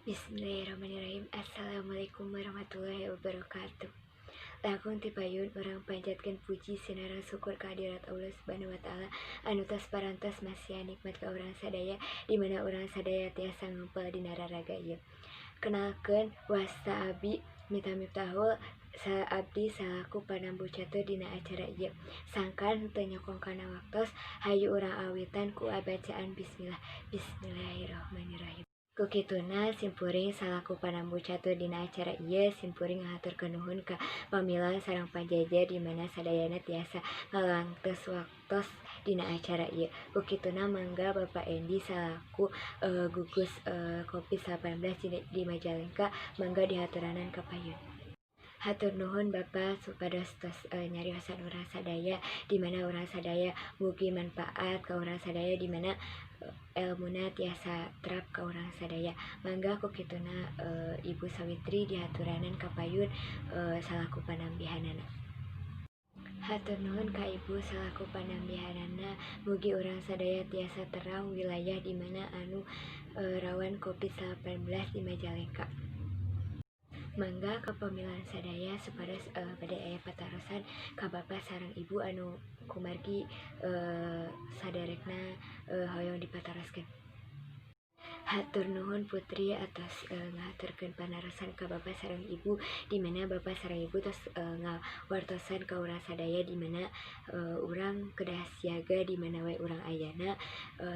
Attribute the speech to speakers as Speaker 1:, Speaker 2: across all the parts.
Speaker 1: Bismillahirrahmanirrahim. Assalamualaikum warahmatullahi wabarakatuh. Langkung ti payun urang panjatkeun puji sinareng syukur kehadirat Allah Subhanahu wa Ta'ala anu tos parantos masihan nikmat ka urang sadaya, di mana urang sadaya tiasa ngumpul dina raraga ieu. Kenalkeun, wasta abi Mita Miftahul, abdi salaku panambu catur dina acara ieu. Sangkan teu nyokong kana waktos, hayu urang awitan ku bacaan bismillah. Bismillahirrahmanirrahim. Ku kituna simkuring salaku panambu catur dina acara ieu, simkuring ngahaturkeun nuhun ka pamilan sareng panjaja, di mana sadayana tiasa ngaluangkeun waktos dina acara ieu. Ku kituna mangga Bapak Endi salaku gugus Covid-19 di Majalengka, mangga dihaturanan ka payun. Hatur nuhun, Bapak, supados tos nyariosan urang sadaya, di mana urang sadaya mugi manfaat ka urang sadaya, di mana elmuna tiasa terap ka urang sadaya. Mangga ku kituna Ibu Sawitri dihaturanan ka payun salaku panambihanana. Hatur nuhun ka Ibu salaku panambihanana. Mugi urang sadaya tiasa terang wilayah di mana anu rawan Covid-19 di Majalengka. Mangga ka pamilan sadaya supados bade aya patarosan ka Bapak sareng Ibu anu kumargi saderekna hoyong dipataroskeun. Hatur nuhun, Putri, atas ngahaturkeun panarosan ka Bapak sareng Ibu, di mana Bapak sareng Ibu tos ngawartosan ka urang sadaya, di mana urang kedah siaga di mana wae urang ayana,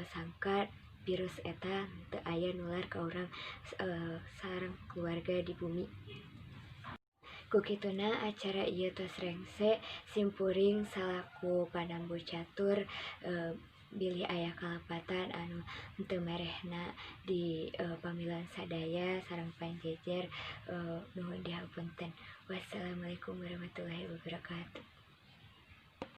Speaker 1: sangkan virus eta teu aya nular ka urang sareng keluarga di bumi. Ku kituna acara ieu tos rengse. Simkuring salaku panambu catur bilih aya kalepatan anu teu marehna di pamilan sadaya sareng panjejer, nuhun dihapunten. Wassalamualaikum warahmatullahi wabarakatuh.